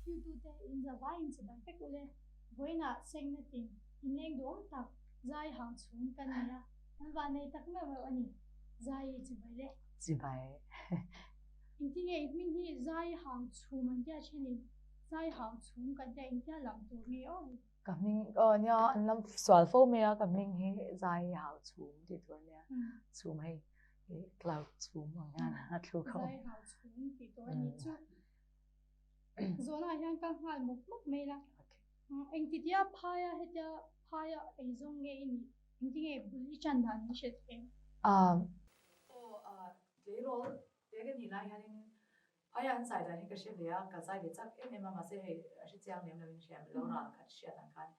Thiltute in zavaiin chibai vek ule, vawiinah sengna tin inleng duhawm tak zai hang chhung kan nei a, kan vannei tak meuh meuh a ni. Zai i chibai le. Chibai. Engtinge i hming hi zai hang chhum an tia thenin zai hang chhum kan tia engtia lam tur nge aw? Ka hming aw nia an lam sual fo mai a, ka hming hi zai hang chhum tih tur a nia, chhum hei cloud chhum ang hian a thluk ho. Zai hang chhum tih tur a nih chu. Zawhna ah hian ka nghal mawp mawp mai la. Engtitia phaia hetia phaia eizawng nge i nih? Engtinge bul i tan dan i hriat em? Aw tleirawl te ka nih lai hianin phaia an zai dan hi ka hre ve a, ka zai ve chak em em a, mahse hei a hre chiang lem lovin hria lo ral khat hriat ang khan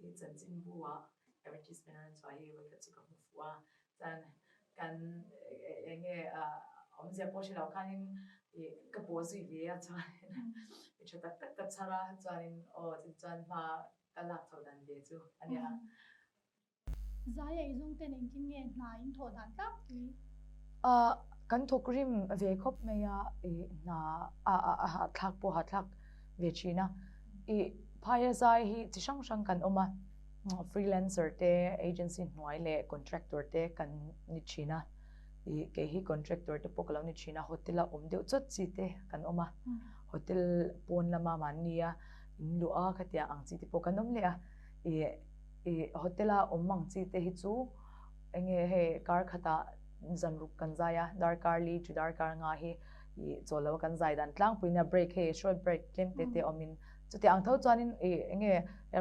i chanchinbu ah advertisement a rawn chhuah hi vawikhat chu ka hmu fuh a, chuan kan eng nge awmzia pawh hre lo khanin ih ka pawh zui ve a chuanin i tha tak tak ka chhar a chuanin aw chuan hma ka lak chho dan ve chu a nia. Zai a izawng ten engtin nge hna in thawh dan tlangpui? A, kan thawk rim ve khawp mai a, i hna a a hahthlak pawh hahthlak ve thin a. I phaia zai hi chi hrang hrang kan awm a, freelancer te, agency hnuai leh contractor te kan ni thin a. I kei hi contractor te pawh ka lo ni thin a, hotel a awm deuh chawt chi te kan awm a, hotel pawn lama mahnia in luh a khatiang ang chi te pawh kan awm leh a. I I hotel a awm ang chi te hi chu enge hei kar khatah zan ruk kan zai a, darkar li chu darkar nga hi i chawl lo a kan zai dan tlangpuiin a break hei short break tlem te te awmin chuti ang tho chuanin i enge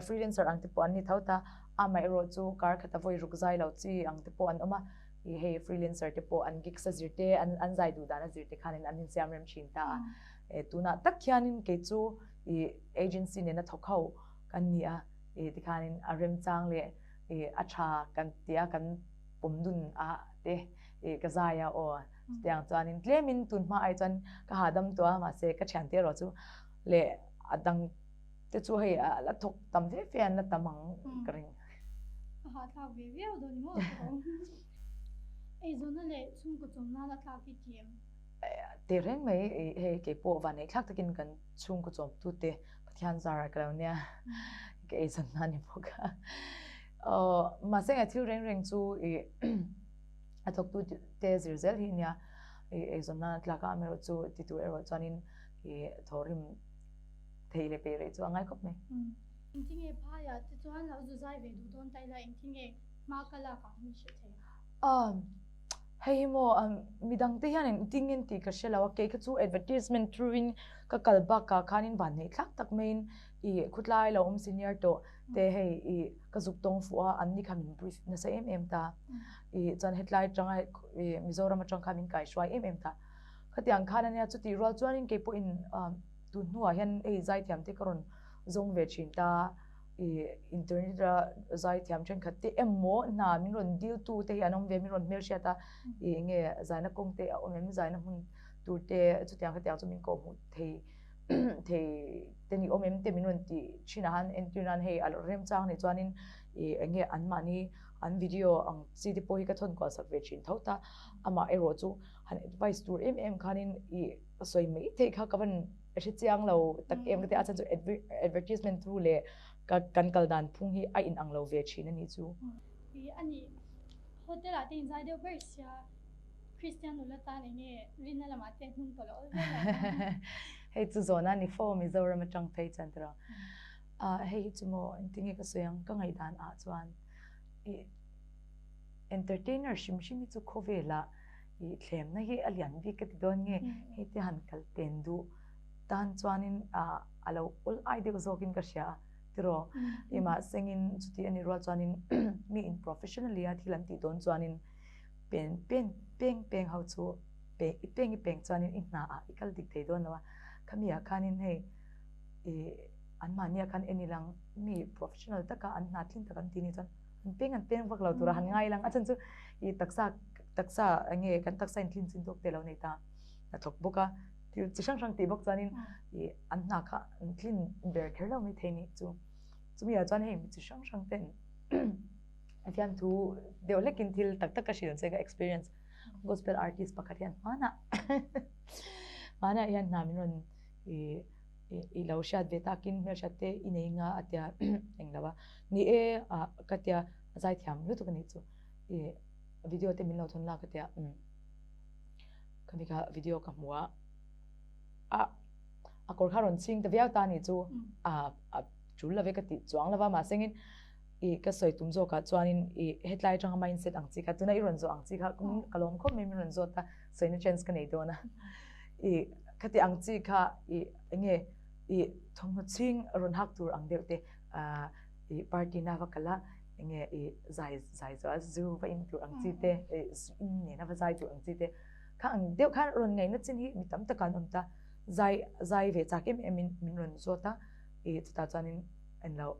freelancer ang te pawh an ni tho ta, amaherawh chu kar khata vawi ruk zai lo chi ang te pawh an awm a, i hei freelancer te pawh an gigs a zir te an an zai duh dan a zir te khanin an insiam rem thin ta a, e tunah tak hianin kei chu i agency nena thawk ho kan ni a. I tikhanin a remchang leh i a tha kan tia kan pawm dun a te i ka zai a aw chutiang chuanin tlemin tun hma ai chuan ka hahdam tawh a mahse ka thiante erawh chu leh a dang te chu hei a la thawk tam fe fe an la tam ang ka ring. Ka hahthlak ve viau dawn ni maw ka awm. Eizawnna leh chhungkaw chawm nana tlak hi thiam. Tehreng mai hei keipawh vanneih thlak takin kan chhungkaw chawmtute Pathian zar ka lo nia ka ei zan na ni bawk a. Mahse nge thil reng reng chu i a thawktu te zir zel hi nia i ei zawn nana tlak a amaherawh chu ti tur erawh chuanin i thawhrim thei leh peih reh chu a ngai khawp mai. Engtin nge phaiah te chuan lo zu zai ve duh dawn ta ila engtin nge hma ka lak ang min hrilh thei ang? Hei hi maw midang te hian engtin nge tih ka hre lo a, kei kha chu advertisement through in ka kal bakah khanin vanneih thlak tak maiin ih khawtlai lo awm senior tawh te hei ih ka zuk tawng fuh a, an ni kha min brief nasa em em ta ih chuan hetlai atanga ih Mizoram atang khan min kaihruai em em ta. Khatiang khan ania chutih rual chuanin kei pawhin tun hnuah hian hei zaithiam te ka rawn zawng ve thin ta. I internet a zaithiam thenkhat te emaw hna min rawn dil tu te hi an awm ve min rawn hmelhriat a i enge zaina kawng te a awm em zaina hmun tur te chutiang khatiang chu min kawhhmuh thei thei te ni awm em te min rawn tih thin ah han entir nan hei a remchang nih chuanin i enge an mahni an video ang chi te pawh hi ka thawn kual sak ve thin tho ta amah erawh chu han advice tur em em khanin i sawi mai theih kha ka van hre chiang lo tak em ka ti a chhan chu advertisement through leh ka kan kal dan phung hi a in ang lo ve thin a nih chu. Ih a nih hotel ah te in zai deuh ber sia Christian nula tan eng nge rinna lamah te hnung tawh loh awl viau lo. Hei chu zawhna a ni fo Mizoram atang phei chuan tiraw. Ah hei hi chu maw engtin nge ka sawi ang ka ngaihdan ah chuan ih entertainer hrim hrim hi chu khawvelah I thlemna hi a lian bik ka ti dawn nge hei te han kal pen duh tan chuanin a lo awl ai deuh zawkin ka hria a tiraw i mahsengin chuti a ni rual chuanin mi in professionally a thil an tih dawn chuanin pen pen peng peng ho chu peng i peng i peng chuanin i hna ah i kal dik thei dawn lo a khami ah khanin hei i an mahni ah khan en ilang mi professional taka an hna tling tak an tih ni chuan an peng an peng vak lo tura han ngai lang a chhan chu i taksa taksa enge kan taksa in tlin chin tawk te lo nei ta a thawk bawk a thil chi hrang hrang tih bawk chuanin i an hna kha an tlin ber kher lo mai thei ni chu chumi ah chuan hei mi chi hrang hrang ten a fiamthu deuh hlekin thil tak tak ka hrilh che ka experience gospel artist pakhat hian hmanah hmanah hian hna min rawn i. I lo hriat ve takin hmelhriat te i nei nga a tia eng lo a. Ni e ah ka tia a zaithiam lutuk a nih chu. I video te min lo thawn la ka tia umm khami kha video ka hmu a. A a kawr kha rawn chhing ta viau ta a nih chu a a tul lo ve ka tih chuang lo va mahsengin i ka sawi tum zawkah chuanin i hetlai atanga mindset ang chi kha tuna i rawn zawh ang chi kha ka lawm khawp mai min rawn zawt a sawina chance ka nei dawn a i khati ang chi kha i enge i thawmhnaw chhing rawn hak tur ang deuh te ah i party na va kal a enge i zai zai zawh a zu va in tur ang chi te i zu in nena va zai tur ang chi te kha ang deuh khan rawn ngaihna chin hi mi tam taka an awm ta zai zai ve chak em em in min rawn zawt a i chutah chuanin englo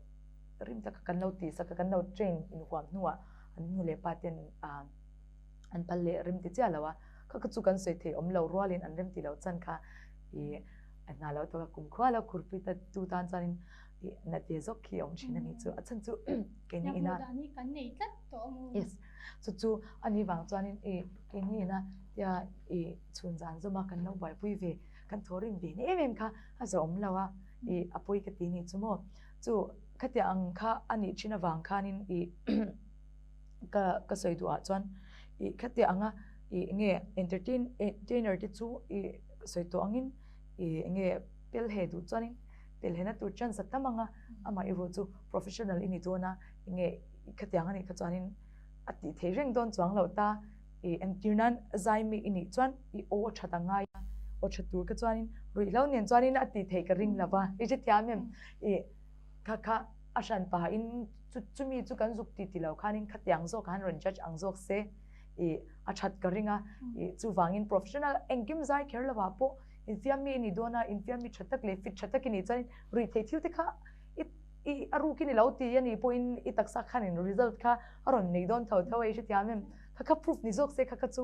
rim taka kan lo tihsak a kan lo train inhuam hnuah an nu leh pa ten ah an pal leh rem ti chiah lo a kha kha chu kan sawi thei awm lo rualin an rem ti lo chan kha ih a hna lo tawk a kumkhua lo khurpui ta tu tan chuanin ih nat ve zawk khi a awm thin a nih chu a chhan chu keini ina yes chu chu a nih vang chuanin ih keini ina tia ih chhun zan zawma kan lo buaipui ve kan thaw rim ve em em kha a zawh awm lo a ih a pawi ka ti nih chu maw. Chu khatiang ang kha a nih thin avang khanin ih ka ka sawi duhah chuan ih khatiang anga ih nge entertain entertainer te chu ih sawi tawh angin ih nge pel he duh chuanin pel hena tur chance a tam anga amah erawh chu professional i ni dawn a nge khatiang a nih kha chuanin a tih theih reng dawn chuang loh ta ih entir nan zai mi i nih chuan i aw a that a ngai a aw that tur kha chuanin ruihhlo nen chuanin a tih theih ka ring lo va i hrethiam em ih kha kha a hran pahin chu chumi chu kan zuk ti ti lo khanin khatiang zawk khan rawn judge ang zawk se ih a that ka ring a ih chuvangin professional engkim zai kher lovah pawh infiam mi i nih dawn a infiam mi tha tak leh fit tha tak i nih chuanin ruihtheih thil te kha i I a rukin i lo ti a nih pawhin i taksa khanin result kha a rawn nei dawn tho tho a, i hrethiam em? Kha kha proof ni zawk se kha kha chu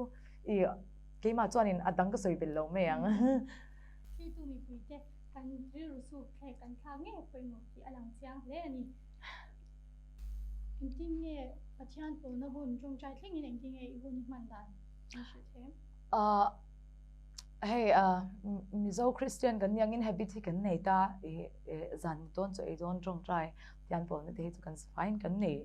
i keimah chuanin a dang ka sawi belh lo mai ang. Thiltu mipuite kan rilru suk thlek kan thlak ngei pawimawh tih a lang chiang hle a ni. Engtin nge Pathian pawlna hun tawngtai thlengin engtin nge i hun i hman dan min hrilh thei em? Hei Mizo Christian kan nih angin habit hi kan nei ta i zan mu dawn chu ei dawn tawngtai Pathian pawlna te hi chu kan safaiin kan nei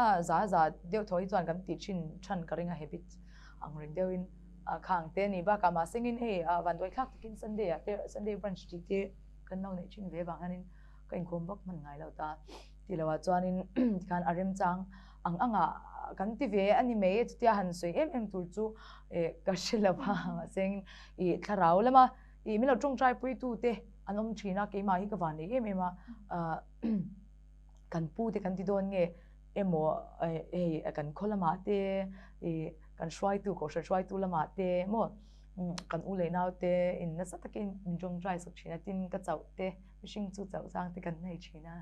a za za deuh thaw hi chuan kan tih thin than ka ring a habit ang reng deuhin khang te a nih bakah mahsengin hei vanduai thlak takin Sunday ah te Sunday brunch tih te kan lo neih thin ve vang hianin ka inkhawm vak hman ngai lo ta tih loh ah chuanin tikhan a remchang ang anga kan ti ve a ni mai chutia han sawi em em tur chu eh ka hre lo va mahse ih thlarau lama ih min lo tawngtai pui tu te an awm thin a keimah hi ka van nei em em a ah kan pu te kan ti dawn nge emaw hei kan khaw lamah te ih kan hruaitu kohhran hruaitu lamah te maw kan u leh nau te in nasa takin min tawngtai sak thin a tin ka chauh te mihring chu chauh zang te kan nei thin a.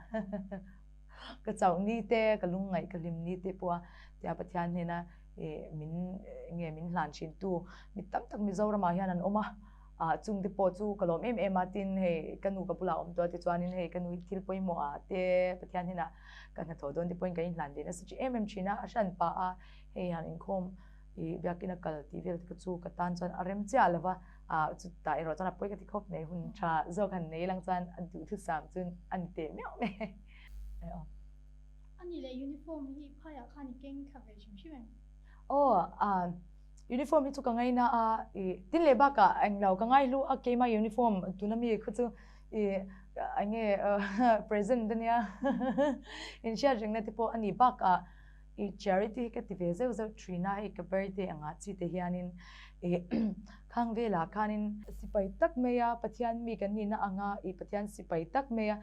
Ka chauh ni te, ka lungngaih ka hlim ni te pawh a tia Pathian hnena min nge min hlan thin tu mi tam tak Mizoramah hian an awm a, ah chung te pawh chu ka lawm em em a tin hei ka nu ka bulah awm tawh a tichuanin hei ka nu hi thil pawimawh ah te Pathian hnena ka hnathawh dawn te pawhin kan inhlan ve nasa thin em em thin a, a hran pah a hei han inkhawm ih biakina kal tih vel te kha chu ka tan chuan a rem chiah lo va. Ah chutah erawh chuan a pawi ka ti khawp mai, hun tha zawk han nei lang chuan a duhthusam chu a ni teh meuh mai. A nih leh uniform hi phaiah khan i keng thla ve hrim hrim em? Aw, ah uniform hi chu ka ngaina a, ih tin leh bakah englo ka ngaihlu a keima uniform tuna mi kha chu ih eng nge present ania inhriat rengna te pawh a ni bakah I charity hi ka ti ve zeuh zeuh thin a, hei ka birthday angah chi te hianin ih khang velah khanin sipai tak mai a Pathian mi kan nihna anga ih Pathian sipai tak mai a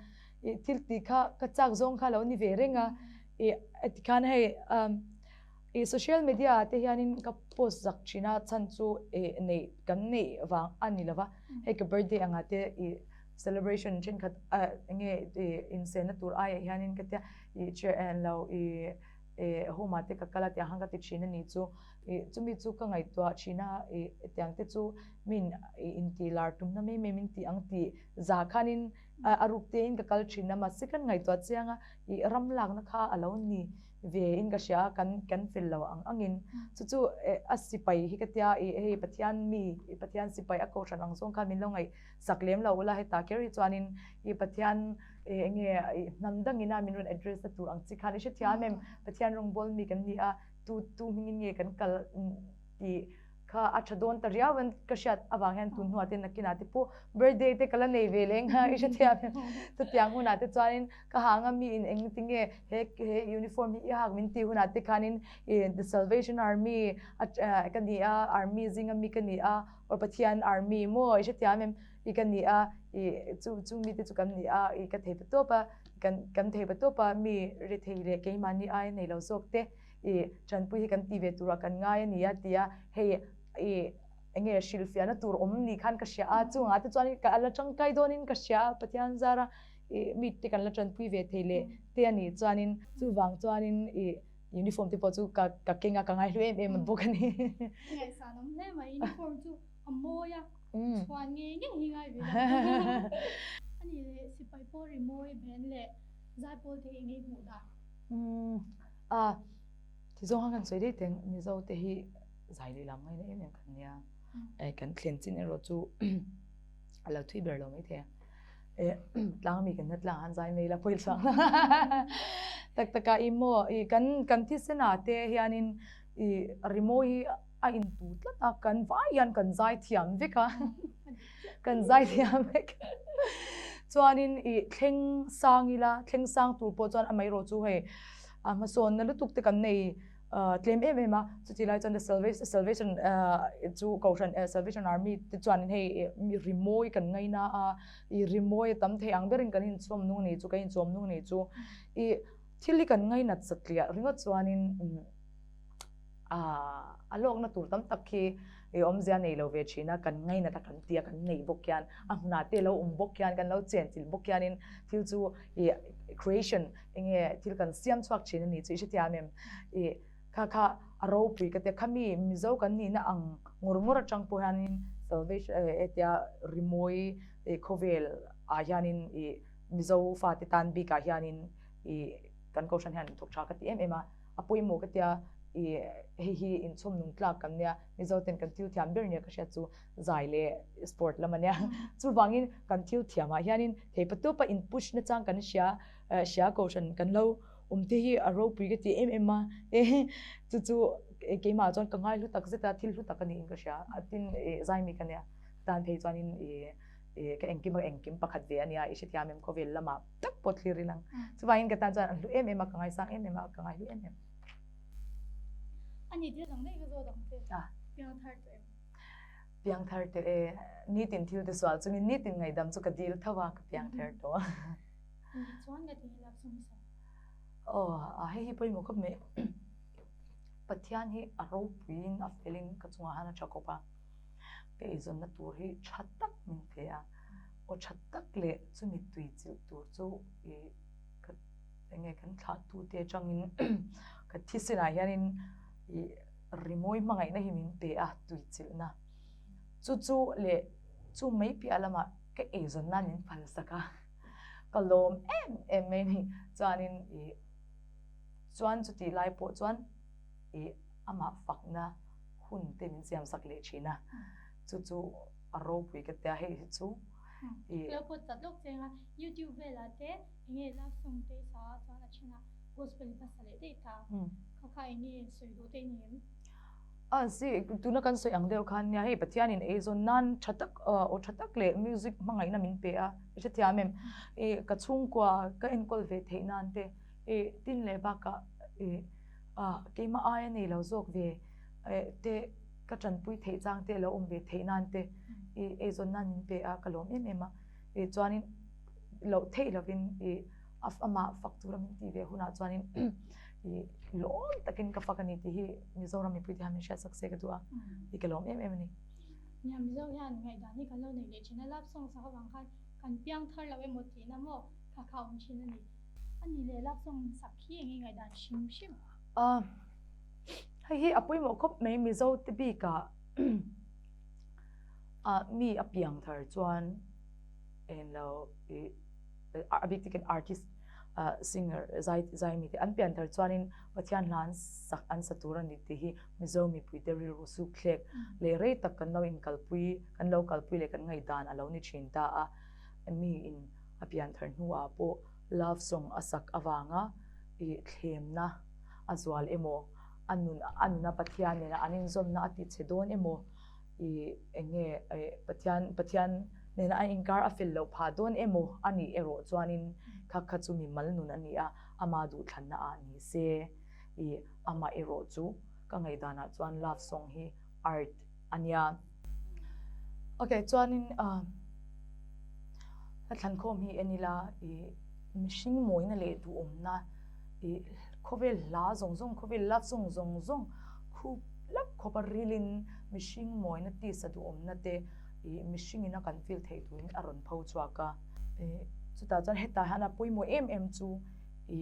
ih thil tih kha ka chak zawng kha lo ni ve reng a ih tikhan hei ih social media ah te hianin ka post zak thin a chhan chu ih neih kan neih vang a ni lova hei ka birthday angah te ih celebration thenkhat eng nge ih insenna tur aiah hianin ka tia ih chair en lo ih eh home ah te ka kal a tiang khan ka ti thin a ni chu ih chumi chu ka ngaihtuah thin a ih tiang te chu Min inti lar tumna mai mai min ti ang tih za khanin a ruk tein ka kal thin a, mahse kan ngaihtuah chiang a, ih ram lakna kha a lo ni ve in ka hria a, kan kan fel lo ang angin. Chu chu a sipai hi ka tia ih hei Pathian mi, Pathian sipai a kohhran ang zawng khan min lo ngaihsak lem lo ula hetah kher hi chuanin ih Pathian eng nge ih hnam dangina min rawn address na tur ang chi khan i hrethiam em? Pathian rawngbâwl mi kan ni a, tu tu hmingin nge kan kal tih kha a tha dawn ta riau in ka hriat avang hian tun hnuah te nakinah te pawh birthday te ka la nei ve leh engah i hrethiam em chutiang hunah te chuanin ka hang a mi in eng tinge he he uniform hi i hak min tih hunah te khanin ih the salvation army a ka ni a army zinga mi ka ni a or Pathian army maw i hrethiam em i ka ni a ih chu chu mite chu kan ni a ih ka thei pa tawp a kan kan thei pa tawp a mi rethei leh keimahni aia nei lo zawk te. I tanpui hi kan ti ve turah kan ngai a ni a ti a, hei i eng nge hrilhfiahna tur awm ni khan ka hria a, chungah te chuan ka la tangkai dawnin ka hria a, Pathian zara i mi te kan la tanpui ve thei leh te a nih chuanin chuvang chuanin i uniform te pawh chu ka ka keng a, ka ngaihlu em em bawk a ni. Ngaihsan awm hle mai, uniform chu a mawi a, chhuan ngei ngei hi ngai ve lo. A nih leh sipai pawh rimawi band leh zaipawl te hi eng nge i hmuh dan? A, ti zawng khan kan sawi daih teng, Mizo te hi zai leh lam ngaina em em kan nia. E, kan thlen chin erawh chu a lo thui ber lo mai thei a. E, tlang mi kan na tlang han zai mai la pawi chuang. Tak taka i maw, i kan kan thisen ah te hianin i rimawi hi a intu tlat a, kan vai hian kan zai thiam vek a, kan zai thiam vek. Chuanin i thleng sang ila, thleng sang tur pawh chuan amaherawh chu hei a hmasawnna lutuk te kan nei tlem em em a, chuti lai chuan the salvation chu kohhran salvation army te chuanin hei rimawi kan ngaina a, i rimawi a tam thei ang berin kan inchawm nung ni chu, kan inchawm nung ni chu i thil hi kan ngainat satliah ringawt chuanin. A lawkna tur tam tak khi i awmzia nei lo ve thin a, kan ngainat a kan tia kan neih bawk hian a hmunah te lo awm bawk hian kan lo chenchilh bawk hianin thil chu i creation enge thil kan siam chhuak thin a ni chu i hrethiam em? I kha kha a ropui ka tia khami Mizo kan nihna ang ngawr ngawr atang pawh hianin salvation hetia rimawi khawvel ah hianin i Mizo fate tan bikah hianin i kan kohhran hian thawk tha ka ti em em a. A pawimawh ka tia i hei hi inchhawm nung tlak kan nia, Mizo ten kan thil thiam ber nia ka hriat chu zai leh sport lam a nia. Chuvangin kan thil thiamah hianin theipatawpa in push na chang kan hria hria kohhran kan lo awm te hi a ropui ka ti em em a, chu chu keimah chuan ka ngai hlu tak zet a, thil hlu tak a niin ka hria. Tin zai mi ka nia tan phei chuanin i ka engkim a engkim pakhat ve a nia i hrethiam em khawvel lamah. tak pawh thlir ila ang. Chuvangin ka tan chuan an hlu em em a, ka ngaisang em em a, ka ngaihlu em em. A ni thil dang daih ka zawt ang che. Piang thar tawh em? Piang thar tawh e. Nitin thil te sual chungin nitin ngaihdam chu ka dil tho a, ka piang thar tawh. Ni chuan ka ti lak sawm sa. Aw, hei hi pawimawh khawp mai. Pathian hi a ropuiin a felin ka chungah han a tha khawp a. Ka eizawnna tur hi tha tak min pe a. Aw tha tak leh chumi tui chilh tur chu i ka enge kan thlah tu te atangin ka thisenah hianin i rimawi hmangaihna hi min pe a tui chilhna chu chu leh chu mai piah lamah ka eizawn nan min phal sak a ka lawm em em mai a ni chuanin i chuan chutih lai pawh chuan i amah fakna hun te min siam sak leh thin a chu chu. a ropui ka tia hei hi chu i. Lo pawt chat lawk cheng a youtube velah te enge love song te i sa a chuan a then a gospel i hmasa leh daih ta kha kha enge sawi duh te i ni em? A si tuna kan sawi ang deuh khan nia hei Pathian in eizawn nan tha tak aw tha tak leh music hmangaihna min pe a i hrethiam em i ka chhungkua ka enkawl ve theih nan te i tin leh bakah i keimah aia nei lo zawk ve te ka tanpui theih chang te lo awm ve theih nan te i eizawn nan min pe a ka lawm em em a i chuanin loh theih lovin i amah fak tura min tih ve hunah chuanin i lawm takin ka fak a ni tih hi Mizoram mipui te hian min hriat sak se ka duh a i ka lawm em em a ni. Nia Mizo hian ngaihdan hi kan lo nei leh thin a love song sak avang khan kan piang thar lo emaw tihna maw kha kha awm thin a ni. A ni leh love song sak hi eng nge ngaihdan hrim hrim? Hei hi a pawimawh khawp mai Mizo te bikah. Mi a piang thar chuan eng lo i a bik takin artist singer zai zai mi te an pian thar chuanin Pathian hla an sak an sa tur a ni tih hi Mizo mipuite rilru suk thlek leh rei tak kan lo inkalpui kan lo kalpui leh kan ngaihdan a lo ni thin ta a. Mi in a pian thar hnuah pawh love song a sak avanga i thlemna a zual emaw a nun a nuna Pathian nena an inzawmna a tichhe dawn emaw i eng nge Pathian Pathian nena an inkar a fel loh phah dawn emaw a nih erawh chuanin kha kha chu mimal nun a ni a, ama duhthlanna ah ni se i amah erawh chu ka ngaihdanah chuan love song hi art a nia. Ok chuanin a thlankhawm hi en ila i mihring mawina leh duhawmna i khawvel hla zawng zawng khawvel love song zawng zawng khup lap khawpa rilin mihring mawina tisa duhawmna te i mihring ina kan feel theih turin a rawn pho chhuak a. Chutah chuan hetah hian a pawimawh em em chu i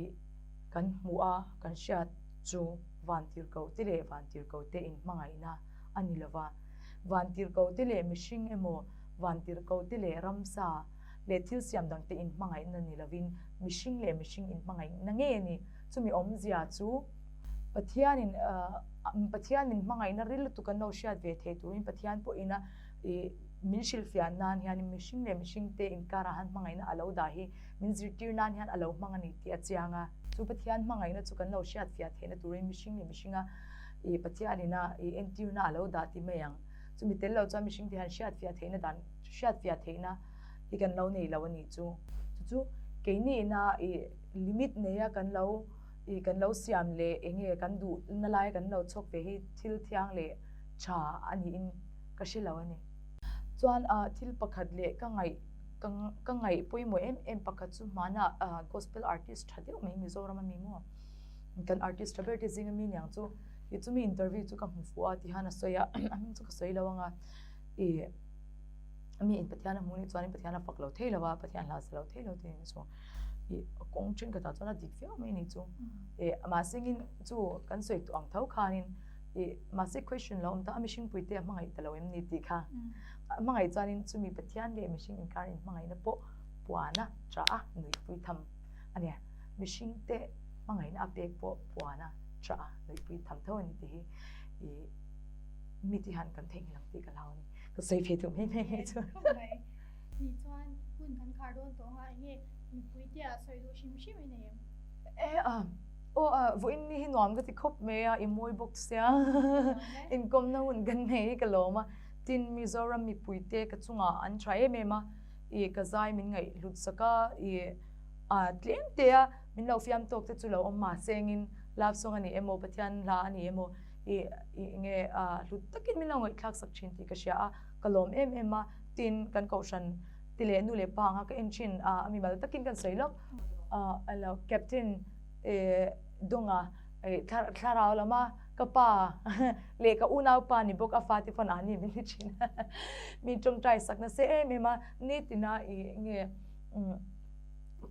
kan hmuh a kan hriat chu vantirhkoh te leh vantirhkoh te inhmangaihna a ni lo va. Vantirhkoh te leh mihring emaw vantirhkoh te leh ramsa leh thil siam dang te inhmangaihna ni lovin mihring leh mihring inhmangaihna ngei a ni. Chumi awmzia chu Pathianin Pathian min hmangaihna ril lutuk an lo hriat ve thei turin Pathian pawhin a min hrilhfiah nan hianin mihring leh mihring te inkarah han hmangaihna a lo dah hi min zirtir nan hian a lo hmang a ni tih a chiang a. Chu Pathian hmangaihna chu kan lo hriatfiah theihna turin mihring leh mihringa Pathianin a entirna a lo dah ti mai ang. Chumi tel lo chuan mihring te hian hriatfiah theihna dan hriatfiah theihna hi kan lo nei lo a nih chu. Chu chu keini ina i limit neia kan lo i kan lo siam leh eng nge kan duh na lai kan lo chhawk ve hi thil thiang leh tha a niin ka hre lo a ni. Chuan thil pakhat leh ka ngaih ka ka ngaih pawimawh em em pakhat chu hmanah gospel artist tha deuh mai Mizoram a mi maw kan artist tha ber te zinga mi niang chu i chumi interview chu ka hmu fuh a tihian a sawi a a hming chu ka sawi lo ang a i mi in Pathian a hmuh nih chuan Pathian a fak lo thei lo a Pathian hla sa lo thei lo tiin chu i kawng thenkhatah chuan a dik viau mai ni chu e mahse ngin chu kan sawi tawh ang tho khanin i mahse question lo awm ta a mihring pui te a hmangaih ta lo em ni tih kha a hmangaih chuanin chumi Pathian leh mihring inkar inhmangaihna pawh puana tah a nuihpui tham a nia mihring te hmangaihna a pek pawh puana tah a nuihpui tham tho a ni tih hi i mi ti han kan theihnghilh ang tih ka hlau a ni. Ka sawi ve duh mai mai mai chuan. Khawp mai. Ni chuan hun kan khar dawn tawh anga enge mipui te ah sawi duh hrim hrim i nei em? E a aw a vawiin ni hi nuam ka ti khawp mai a i mawi bawk sia inkawmna hun kan nei hi ka lawm a tin Mizoram mipui te ka chungah an tha em em a i ka zai min ngaih hlut sak a i a tlem te a min lo fiam tawk te chu lo awm mahse engin love song a ni emaw Pathian hla a ni emaw i i nge a hlut takin min lo ngaihthlak sak thin tih ka hria a, ka lawm em em a, tin kan kohhran ti leh nu leh pa anga ka en thin a, a mimal takin kan sawi lawk a alo captain eh Dawnga eh thlarau lama ka pa leh ka unau pa ni bawk a fate pawn an ni min ti thin a, mi tawngtai sak nasa em em a, nitina i nge umm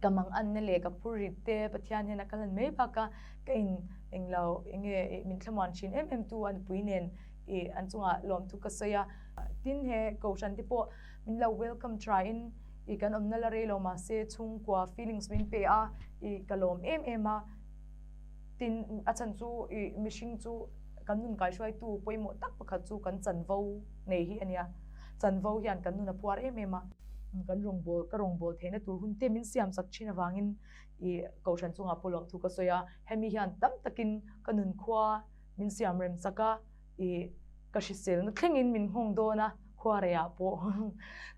ka mang anna leh ka phur rit te Pathian hian a kal han mai bak a, ka in englo enge ih min thlamuan thin em em tu a nupui nen ih an chungah lawmthu ka sawi a. Tin he kohhran te pawh min lo welcome tha in ih kan awmna la rei lo mahse chhungkua feelings min pe a ih ka lawm em em a. Tin a chhan chu ih mihring chu kan nun kaihruaitu pawimawh tak pakhat chu kan chanvo nei hi a nia. Chanvo hian kan nun a phuar em em a. Kan rawngbâwl ka rawngbâwl theihna tur hun te min siam chak thin avangin ih kohhran chungah pawh lawmthu ka sawi a, hemi hian tam takin ka nunkhua min siam rem chak a, ih ka hriselna thlengin min nghawng dawn a, khua reiah pawh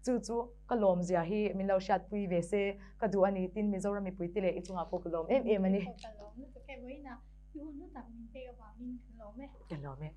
chu chu ka lawmzia hi min lo hriatpui ve se ka duh a ni tin Mizoram mipuite leh i chungah pawh ka lawm em em a ni. Ka lawm lutuk e, vawiinah i hun hlu tak min pek avangin ka lawm e. Ka lawm e.